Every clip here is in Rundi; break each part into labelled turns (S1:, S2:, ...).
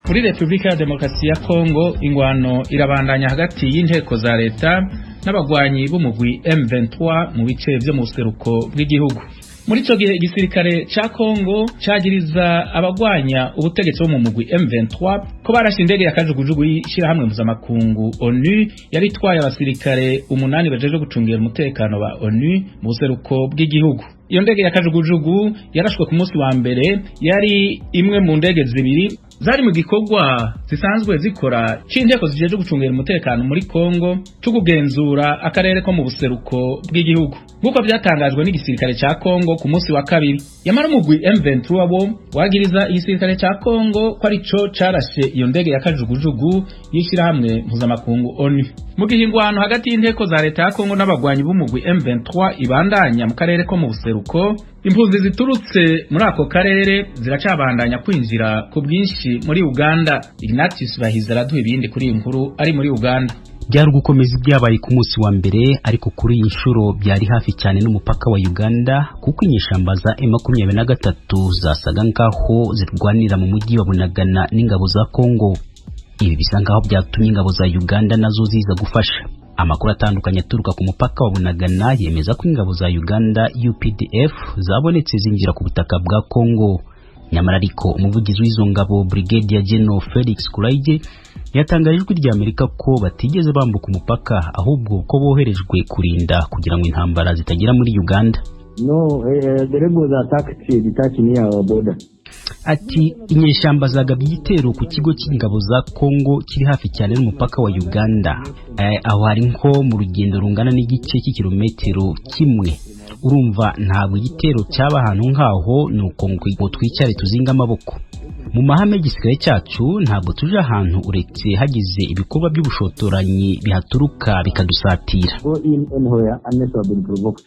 S1: Muri Repubulika ya Demokarasi ya Kongo, ingwano irabandanya hagati y'inteko za leta n'abagwanyi b'umugwi M23 mu bice vyo mu buseruko bw'igihugu. Muri ico gihe, igisirikare ca Kongo cagiriza abagwanya ubutegetsi bo mu mugwi M23 ko barashe indege ya kajugujugu y'ishirahamwe mpuzamakungu ONU yari itwaye abasirikare 8 bajejwe gucungira umutekano ba ONU mu buseruko bw'igihugu. Iyo ndege ya kajugujugu yarashwe ku munsi wa mbere, yari imwe mu ndege zibiri zari mu gikorwa zisanzwe zikora c'inteko zijejwe gucungira umutekano muri Kongo co kugenzura akarere ko mu buseruko bw'igihugu, nk'uko vyatangajwe n'igisirikare ca Kongo ku munsi wa kabiri. Yamara umugwi M23 wo wagiriza igisirikare ca Kongo ko arico carashe iyo ndege ya kajugujugu y'ishirahamwe mpuzamakungu ONU. Mu gihe ingwano hagati y'inteko za leta ya Kongo n'abagwanyi b'umugwi M23 ibandanya mu karere ko mu buseruko, impunzi ziturutse muri ako karere ziracabandanya kwinjira ku bwinshi muri Uganda. Ignatius Bahizi araduha ibindi kuri iyi nkuru ari muri Uganda.
S2: Byari ugukomeza ibyabaye ku munsi wa mbere, ariko kuri iyi nshuro byari hafi cyane n'umupaka wa Uganda, kuko inyeshyamba za M23 zasaga nkaho zirwanira mu mujyi wa Bunagana n'ingabo za Kongo. Ibi bisa nkaho byatumye ingabo za Uganda nazo ziza gufasha. Amakuru atandukanye aturuka ku mupaka wa Bunagana yemeza ko ingabo za Uganda UPDF zabonetse zinjira ku butaka bwa Kongo. Nyamara ariko umuvugizi w'izo ngabo, Brigadier General Felix Kulaige, yatangaje Ijwi rya Amerika ko batigeze bambuka umupaka, ahubwo ko boherejwe kurinda kugira ngo intambara zitagera muri Uganda.
S3: No, the rebels attacked the near our border.
S2: Ati: "Inyeshyamba zagabye igitero ku kigo cy'ingabo za Kongo kiri hafi cyane n'umupaka wa Uganda. Aho hari nko mu rugendo rungana n'igice cy'ikirometero kimwe. Urumva ntabwo igitero cyaba ahantu nk'aho nuko ngo twicare tuzinga amaboko. Mu mahame y'igisirikare cyacu, ntabwo tuje ahantu uretse hagize ibikorwa by'ubushotoranyi bihaturuka bikadusatira."
S3: Go in anywhere unless we have been provoked.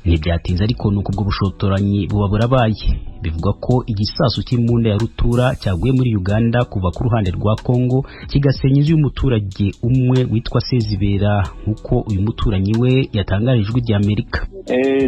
S2: Ntibyatinze ariko nuko ubwo bushotoranyi buba burabaye. Bivugwa ko igisasu cy'imbunda ya rutura cyaguye muri Uganda kuva ku ruhande rwa Kongo, kigasenya inzu y'umuturage umwe witwa Sezibera, nk'uko uyu muturanyi we yatangarije Ijwi rya Amerika.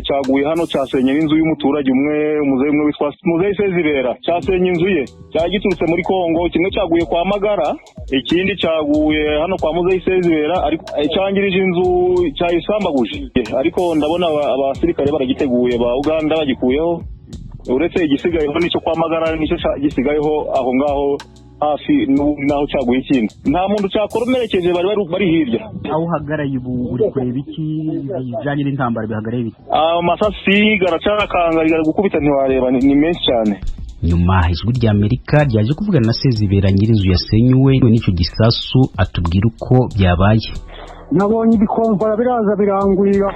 S4: Cyaguye hano, cyasenye n'inzu y'umuturage umwe, umuzehe umwe witwa Muzehe Sezibera. Cyasenye inzu ye, cyari giturutse muri Kongo. Kimwe cyaguye kwa Magara, ikindi cyaguye hano kwa Muzehe Sezibera, ariko cyangirije inzu, cyayisambaguje. Ariko ndabona abasirikare baragiteguye ba Uganda bagikuyeho, uretse igisigayeho nicyo kwa Magara, nicyo gisigayeho aho ngaho hafi n'aho cyaguye. Ikindi, nta muntu cyakomerekeje, bari bari hirya.
S5: Aho uhagaraye ubu uri kureba iki? Bijyanye n'intambara bihagaraye bite?
S4: Amasasi garacakanga, ari gukubita, ntiwareba, ni menshi cyane.
S2: Nyuma Ijwi rya Amerika ryaje kuvugana na Sezibera, nyir'inzu yasenyuwe n'icyo gisasu, atubwira uko byabaye.
S6: Nabonye ibikomvora biraza birangwira,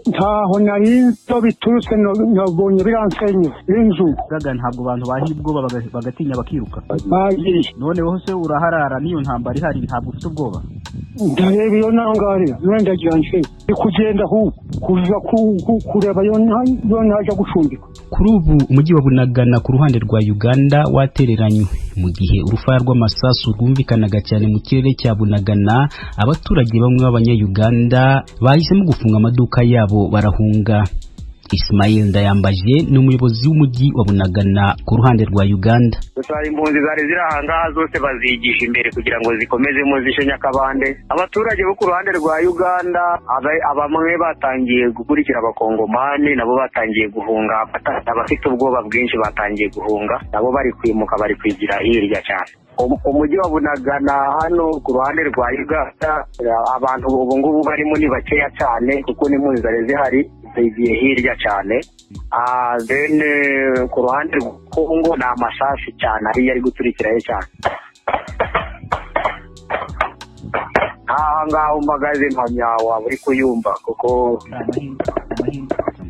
S6: ntaho nari nzo biturutse, nabonye biransenye inzu.
S5: Gaga ntabwo abantu bahiye ubwoba bagatinya bakiruka?
S6: Bagiye.
S5: Noneho se uraharara n'iyo ntambara ihari, ntabwo ufite ubwoba?
S6: Ndareba iyo nangarira, none ndagira nse ndi kugenda ahubwo kuja kureba yo naja gucumbika.
S2: Kuri ubu umujyi wa Bunagana ku ruhande rwa Uganda watereranywe. Mu gihe urufaya rw'amasasu rwumvikanaga cyane mu kirere cya Bunagana, abaturage bamwe b'Abanya-Uganda bahisemo gufunga amaduka yabo barahunga. Ismail Ndayambaje ni umuyobozi w'umujyi wa Bunagana ku ruhande rwa Uganda.
S7: Gusa impunzi zari ziri aha ngaha zose bazigisha imbere kugira ngo zikomezemo zishe Nyakabande. Abaturage bo ku ruhande rwa Uganda bamwe batangiye gukurikira Abakongomani, nabo batangiye guhunga. Abafite ubwoba bwinshi batangiye guhunga, nabo bari kwimuka, bari kwigira hirya cyane. Umujyi wa Bunagana hano ku ruhande rwa Uganda, abantu ubu ngubu barimo ni bakeya cyane, kuko n'impunzi zari zihari zigiye hirya cyane. Then ku ruhande rwa Kongo ni amasasu cyane ariyo ari guturikirayo cyane. Aha ngaho mpagaze mpamya waba uri kuyumva, kuko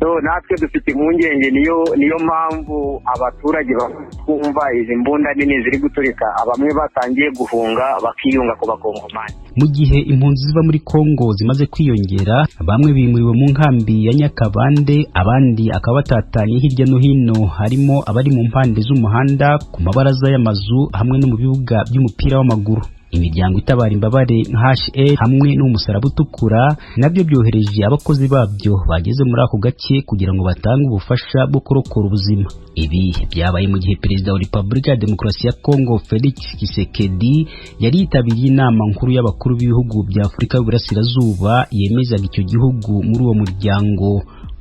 S7: so natwe dufite impungenge. Niyo mpamvu abaturage bakumva izi mbunda nini ziri guturika, bamwe batangiye guhunga bakiyunga ku Bakongomani.
S2: Mu gihe impunzi ziva muri Kongo zimaze kwiyongera, bamwe bimuriwe mu nkambi ya Nyakabande, abandi akaba batatanye hirya no hino, harimo abari mu mpande z'umuhanda, ku mabaraza y'amazu hamwe no mu bibuga by'umupira w'amaguru. Imiryango itabara imbabare nka HE hamwe n'umusaraba utukura nabyo byohereje abakozi babyo bageze muri ako gace kugira ngo batange ubufasha bwo kurokora ubuzima. Ibi byabaye mu gihe Perezida wa Repubulika ya Demokarasi ya Kongo Felix Tshisekedi yari yitabiriye inama nkuru y'abakuru b'ibihugu bya Afurika y'Uburasirazuba yemezaga icyo gihugu muri uwo muryango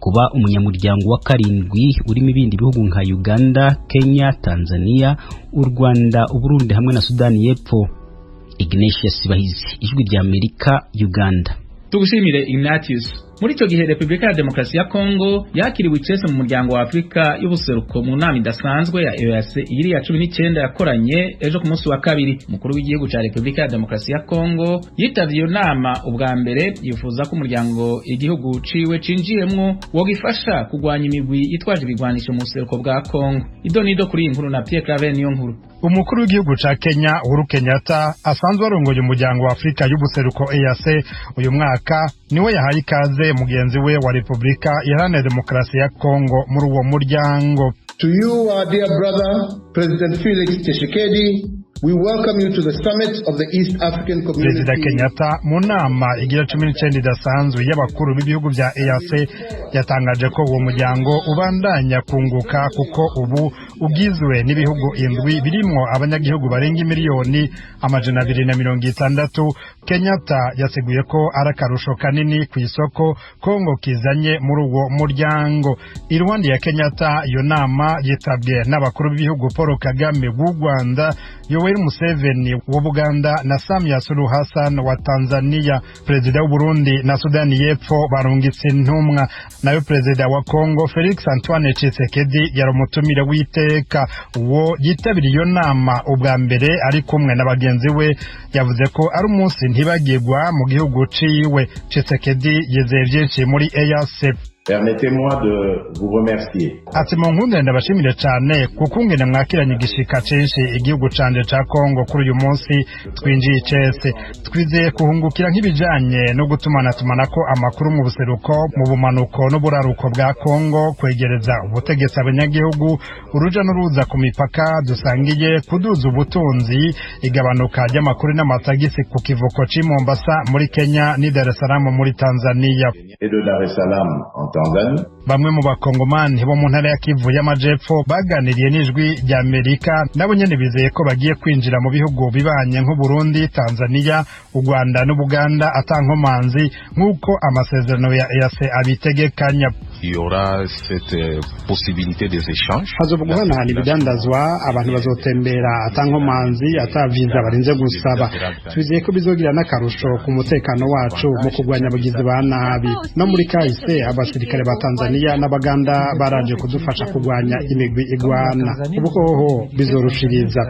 S2: kuba umunyamuryango wa karindwi urimo ibindi bihugu nka Uganda, Kenya, Tanzania, u Rwanda, Uburundi hamwe na Sudani y'Epfo. Ignatius Bahizi, Ijwi rya Amerika, Uganda.
S1: Tugushimire, Ignatius. Muri icyo gihe Repubulika ya Demokarasi ya Kongo yakiriwe icese mu muryango wa Afurika y'Ubuseruko mu nama idasanzwe ya EAC iri ya 19 yakoranye ejo ku munsi wa kabiri. Umukuru w'igihugu cya Repubulika ya Demokarasi ya Kongo yitavye iyo nama ubwa mbere, yifuza ko umuryango igihugu ciwe cinjiyemwo wogifasha kugwanya imigwi yitwaje ibigwanisho mu buseruko bwa Kongo. Ido nido kuri iyi nkuru na Pierre Claver niyo nkuru.
S8: Umukuru w'igihugu ca Kenya Uhuru Kenyatta asanzwe arongoye umuryango wa Afurika y'Ubuseruko EAC, uyu mwaka niwe yahaye ikaze mugenzi we wa Repubulika Iharanira Demokarasi ya Kongo muri uwo muryango.
S9: To you, our dear brother, President Felix Tshisekedi, we welcome you to the summit of the East African Community.
S8: Perezida Kenyatta mu nama igira 19 idasanzwe y'abakuru b'ibihugu bya EAC yatangaje ko uwo muryango ubandanya kunguka kuko ubu ugizwe n'ibihugu indwi birimwo abanyagihugu barenga 260,000,000. Kenyatta yasiguye ko ari akarusho kanini ku isoko Kongo kizanye muri uwo muryango. Iruhande ya Kenyatta, iyo nama yitabwe n'abakuru b'ibihugu Paul Kagame w'u Rwanda, Yoweri Museveni wa Buganda na Samia Suluhu Hassan wa Tanzania. Perezida w'u Burundi na Sudani y'Epfo barungitse intumwa, nayo Perezida wa Kongo Felix Antoine Tshisekedi yari umutumire w'iteka. Uwo yitabiriye iyo nama ubwa mbere ari kumwe na bagenzi we yavuze ko ari umunsi ntibagirwa mu gihugu ciwe. Tshisekedi yizeye byinshi muri EAC.
S10: Permettez-moi de vous remercier.
S8: Ati: "Mu nkundire ndabashimire cyane kuko ingene mwakiranye igishika cinshi igihugu canje ca Kongo kuri uyu munsi twinjiye icese. Twizeye kuhungukira nk'ibijanye no gutumanatumanako amakuru mu buseruko, mu bumanuko n'uburaruko bwa Kongo, kwegereza ubutegetsi abanyagihugu, uruja n'uruza ku mipaka dusangiye, kuduza ubutunzi, igabanuka ry'amakuru n'amatagisi ku kivuko c'i Mombasa muri Kenya n'i Dar es Salaam muri Tanzania."
S10: Et de Dar es Salaam en Tanzanie.
S8: Bamwe mu bakongomani bo mu ntara ya Kivu y'Amajepfo baganiriye n'Ijwi rya Amerika nabo nyene bizeye ko bagiye kwinjira mu bihugu bibanye nk'Uburundi, Tanzania, u Rwanda n'Ubuganda atankomanzi nk'uko amasezerano ya EAC abitegekanya.
S11: Il y aura cette possibilité des échanges.
S12: Hazoba guhanahana ibidandazwa, abantu bazotembera atankomanzi, ata viza barinze gusaba. Twizeye ko bizogira n'akarusho ku mutekano wacu mu kurwanya abagizi ba nabi. No muri kahise abasirikare ba Tanzania n'Abaganda baraje kudufasha kurwanya imigwi igwana, ubu hoho bizorushiriza.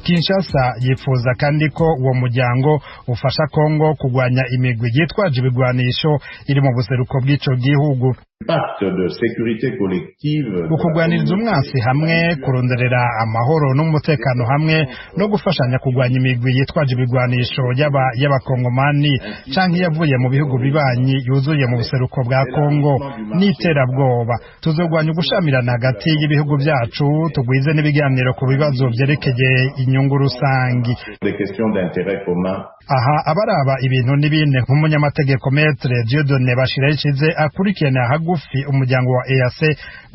S8: Kinshasa yifuza kandi ko uwo muryango ufasha Kongo kurwanya imigwi yitwaje ibigwanisho iri mu buseruko bw'ico gihugu.
S10: Pacte de sécurité collective.
S8: Ukugwaniriza umwansi hamwe, kuronderera amahoro n'umutekano hamwe no gufashanya kurwanya imigwi yitwaje ibigwanisho, yaba y'abakongomani canke yavuye mu bihugu bibanyi yuzuye mu buseruko bwa Kongo n'iterabwoba. Tuzogwanya ugushamirana hagati y'ibihugu byacu, tugwize n'ibiganiro ku bibazo vyerekeye inyungu rusangi.
S10: Des questions d'intérêt commun.
S8: Aha abaraba ibintu n'ibindi nk'umunyamategeko Maître Dieudonné Bashirayishize akurikirana hagufi umuryango wa EAC,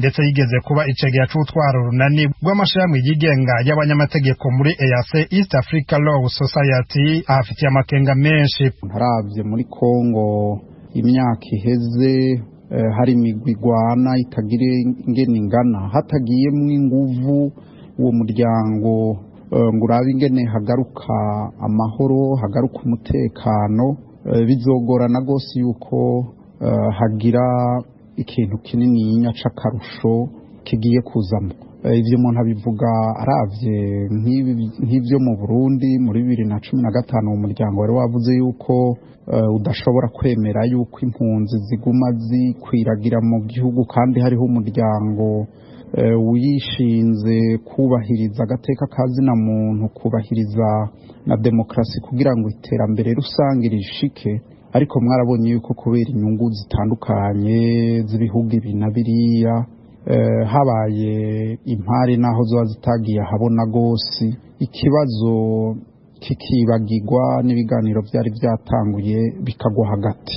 S8: ndetse yigeze kuba icegera c'utwara urunani rw'amashirahamwe yigenga y'abanyamategeko muri EAC, East Africa Law Society, ahafitiye amakenga menshi.
S13: Ntaravye muri Kongo imyaka iheze hari imigwi igwana itagira ingene ingana, hatagiyemwo inguvu uwo muryango ngo urabe ingene hagaruka amahoro, hagaruka umutekano, bizogorana rwose yuko hagira ikintu kinininya c'akarusho kigiye kuzamo. Ivyo umuntu abivuga aravye nk'ivyo mu Burundi muri 2015 uwo muryango wari wavuze yuko udashobora kwemera yuko impunzi ziguma zikwiragira mu gihugu kandi hariho umuryango wishinze kubahiriza agateka ka zina muntu, kubahiriza na demokarasi kugira ngo iterambere rusange rishike. Ariko mwarabonye yuko kubera inyungu zitandukanye z'ibihugu ibi na biriya habaye impari naho ziba zitagiye ahabona rwose. Ikibazo kikibagirwa n'ibiganiro byari byatanguye bikagwa hagati.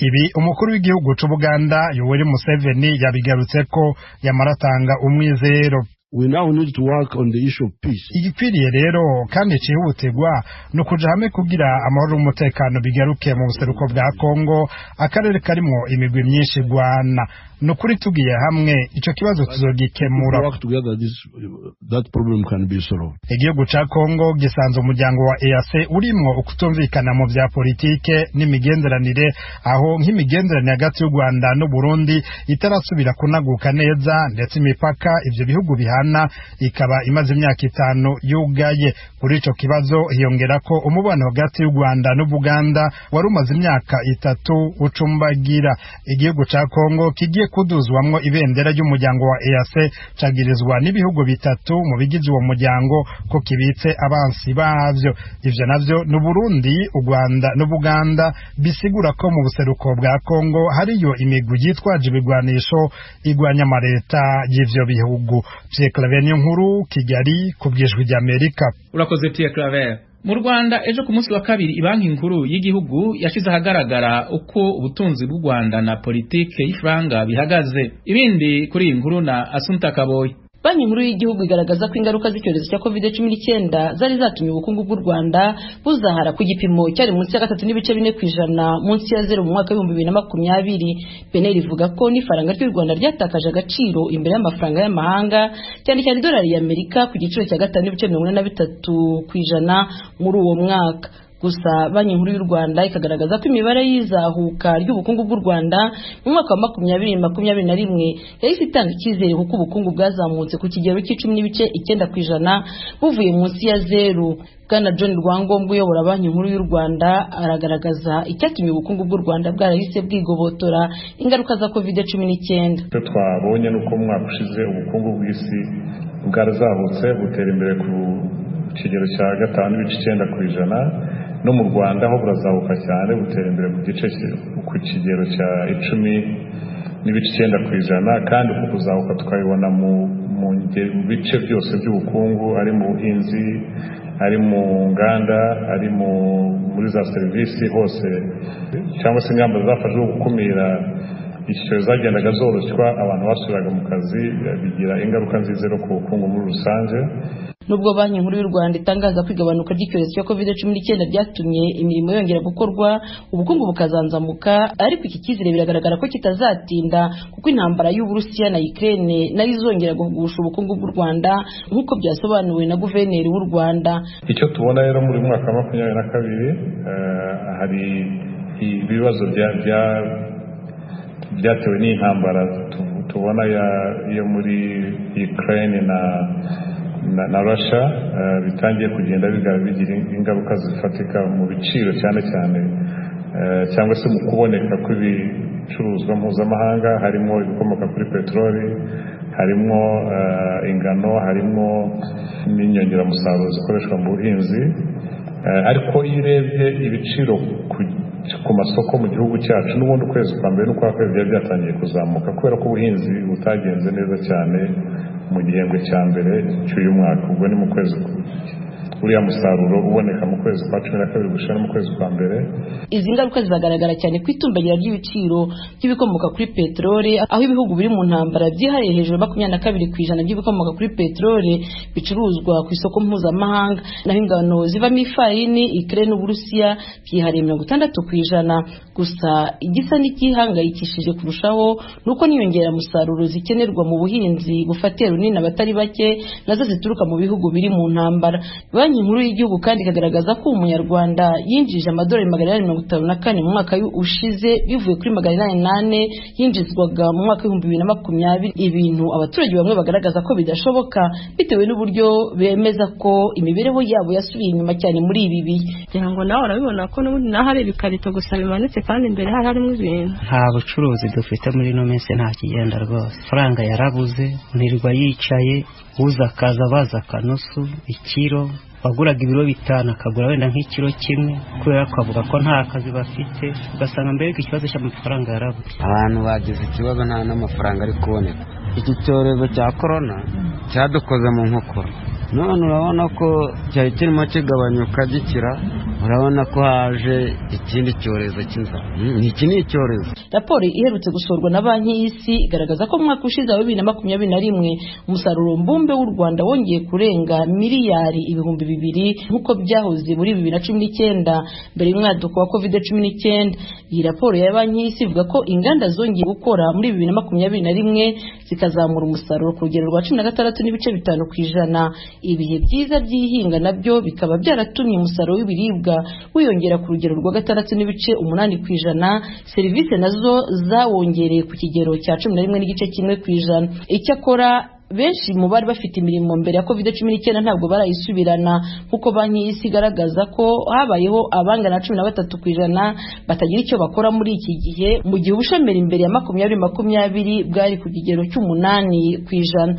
S8: Ibi umukuru w'igihugu c'Ubuganda Yoweri Museveni yabigarutse ko yamaratanga umwizero.
S14: We now need to work on the issue of peace.
S8: Igikwiriye rero kandi cihutirwa ni ukuja hamwe kugira amahoro n'umutekano bigaruke mu buseruko bwa Kongo, akarere karimwo imigwi myinshi igwana. Ni ukuri tugiye hamwe ico kibazo tuzogikemura. Igihugu ca Kongo gisanze umuryango wa EAC urimwo ukutumvikana mu vya politike n'imigenderanire, aho nk'imigenderanire hagati y'u Rwanda n'u Burundi itarasubira kunaguka neza, ndetse imipaka ivyo bihugu bihana ikaba imaze imyaka 5 yugaye. Kuri ico kibazo hiyongera ko umubano hagati y'u Rwanda n'Ubuganda wari umaze imyaka 3 ucumbagira. Igihugu ca Kongo kigiye kuduzwamwo ibendera ry'umuryango wa EAC cagirizwa n'ibihugu 3 mu bigize uwo muryango ko kibitse abansi bavyo. Ivyo navyo ni Burundi, u Rwanda n'Ubuganda, bisigura ko mu buseruko bwa Kongo hariyo imigwi yitwaje ibigwanisho igwanya amareta y'ivyo bihugu. Pierre Claver Niyonkuru, Kigali, ku bw'Ijwi ry'Amerika.
S1: Urakoze Pierre Claver. Mu Rwanda ejo ku munsi wa kabiri ibanki nkuru y'igihugu yashize ahagaragara uko ubutunzi bw'u Rwanda na politike y'ifaranga bihagaze. Ibindi kuri iyi nkuru na Asunta Kaboyi.
S15: Banki nkuru y'igihugu igaragaza ko ingaruka z'icyorezo cya COVID-19 zari zatumye ubukungu bw'u Rwanda buzahara ku gipimo cyari munsi ya 3.4% munsi ya 0 mu mwaka wa 2020. BNR ivuga ko n'ifaranga ry'u Rwanda ryatakaje agaciro imbere y'amafaranga y'amahanga, cyane cyane idolari y'Amerika ku giciro cya 5.83% muri uwo mwaka. Gusa Banki nkuru y'u Rwanda ikagaragaza ko imibare y'izahuka ry'ubukungu bw'u Rwanda mu mwaka wa 2021 yahise itanga icyizere, kuko ubukungu bwazamutse ku kigero cy'10.9% buvuye munsi ya 0. Bwana John Rwangombwa uyobora Banki nkuru y'u Rwanda aragaragaza icyatumye ubukungu bw'u Rwanda bwarahise bwigobotora ingaruka za COVID-19.
S16: Icyo twabonye ni uko mu mwaka ushize ubukungu bw'isi bwarazamutse butera imbere ku kigero cya 5.9%, no mu Rwanda ho burazamuka cyane butera imbere ku gice ku kigero cya 10.9%, kandi uku kuzamuka tukabibona mu bice byose by'ubukungu, ari mu buhinzi, ari mu nganda, ari muri za serivisi hose, cyangwa se ingamba zafashwe gukumira iki cyorezo zagendaga zoroshywa, abantu basubiraga mu kazi, bigira ingaruka nziza ku bukungu muri rusange.
S15: Nubwo Banki nkuru y'u Rwanda itangaza ko igabanuka ry'icyorezo cya COVID-19 ryatumye imirimo yongera gukorwa, ubukungu bukazanzamuka, ariko iki cyizere biragaragara ko kitazatinda, kuko intambara y'Uburusiya na Ukraine nayo izongera guhugusha ubukungu bw'u Rwanda nk'uko byasobanuwe na guverineri w'u Rwanda.
S16: Icyo tubona rero muri mwaka wa 2022 hari ibibazo byatewe n'intambara tubona yo muri Ukraine na Russia, bitangiye kugenda bigira ingaruka zifatika mu biciro, cyane cyane cyangwa se mu kuboneka kw'ibicuruzwa mpuzamahanga, harimo ibikomoka kuri peteroli, harimo ingano, harimo n'inyongeramusaruro zikoreshwa mu buhinzi. Ariko iyo urebye ibiciro ku masoko mu gihugu cyacu, n'ubundi ukwezi kwa mbere n'ukwa kabiri byari byatangiye kuzamuka kubera ko ubuhinzi butagenze neza cyane mu gihembwe cya mbere cy'uyu mwaka. Ubwo ni mu kwezi uriya musaruro uboneka mu kwezi kwa 12 gushira no mu kwezi kwa mbere.
S15: Izi ngaruka zizagaragara cyane ku itumbagira ry'ibiciro by'ibikomoka kuri peteroli, aho ibihugu biri mu ntambara byihariye hejuru 22% by'ibikomoka kuri peteroli bicuruzwa ku isoko mpuzamahanga, naho ingano zivamo ifarini Ukraine n'Uburusiya byihariye 60%. Gusa igisa n'ikihangayikishije kurushaho nuko n'inyongeramusaruro zikenerwa mu buhinzi bufatiye runini abatari bake nazo zituruka mu bihugu biri mu ntambara. Banki nkuru y'igihugu kandi ikagaragaza ko umunyarwanda yinjije amadolari 854 mu mwaka ushize, bivuye kuri 808 yinjizwaga mu mwaka 2020, ibintu abaturage bamwe bagaragaza ko bidashoboka bitewe n'uburyo bemeza ko imibereho yabo yasubiye inyuma cyane muri ibi bihe.
S17: Kugira ngo nawe urabibona ko n'ubundi naho hari ibikarito gusa bimanitse kandi imbere hari harimo ibintu.
S18: Nta bucuruzi dufite muri ino minsi, nta kigenda rwose. Faranga yarabuze, nirwa yicaye, uza akaza baza akanusu ikiro, waguraga ibiro 5 akagura wenda nk'ikiro kimwe, kubera ko avuga ko nta kazi bafite, ugasanga mbere ikibazo cy'amafaranga yarabuze.
S19: Abantu bagize ikibazo, nta n'amafaranga ari kuboneka. Iki cyorezo cya corona cyadukoze mu nkokora, None urabona ko cyari kirimo kigabanyuka gikira, urabona ko haje ikindi cyorezo cy'inzara. Iki ni icyorezo.
S15: Raporo iherutse gusohorwa na Banki y'Isi igaragaza ko mu mwaka ushize wa 2021 umusaruro mbumbe w'u Rwanda wongeye kurenga miliyari 2000 nk'uko byahoze muri 2019 mbere y'umwaduko wa COVID-19. Iyi raporo ya Banki y'Isi ivuga ko inganda zongeye gukora muri 2021 zikazamura umusaruro ku rugero rwa 16.5%. Ibihe byiza by'ihinga nabyo bikaba byaratumye umusaruro w'ibiribwa wiyongera ku rugero rwa 6.8%. Serivisi nazo zawongereye ku kigero cya 11.1%. Icyakora benshi mu bari bafite imirimo mbere ya COVID-19 ntabwo barayisubirana, kuko Banki y'Isi igaragaza ko habayeho abangana 13% batagira icyo bakora muri iki gihe, mu gihe ubushomeri mbere ya 2020 bwari ku kigero cy'8%.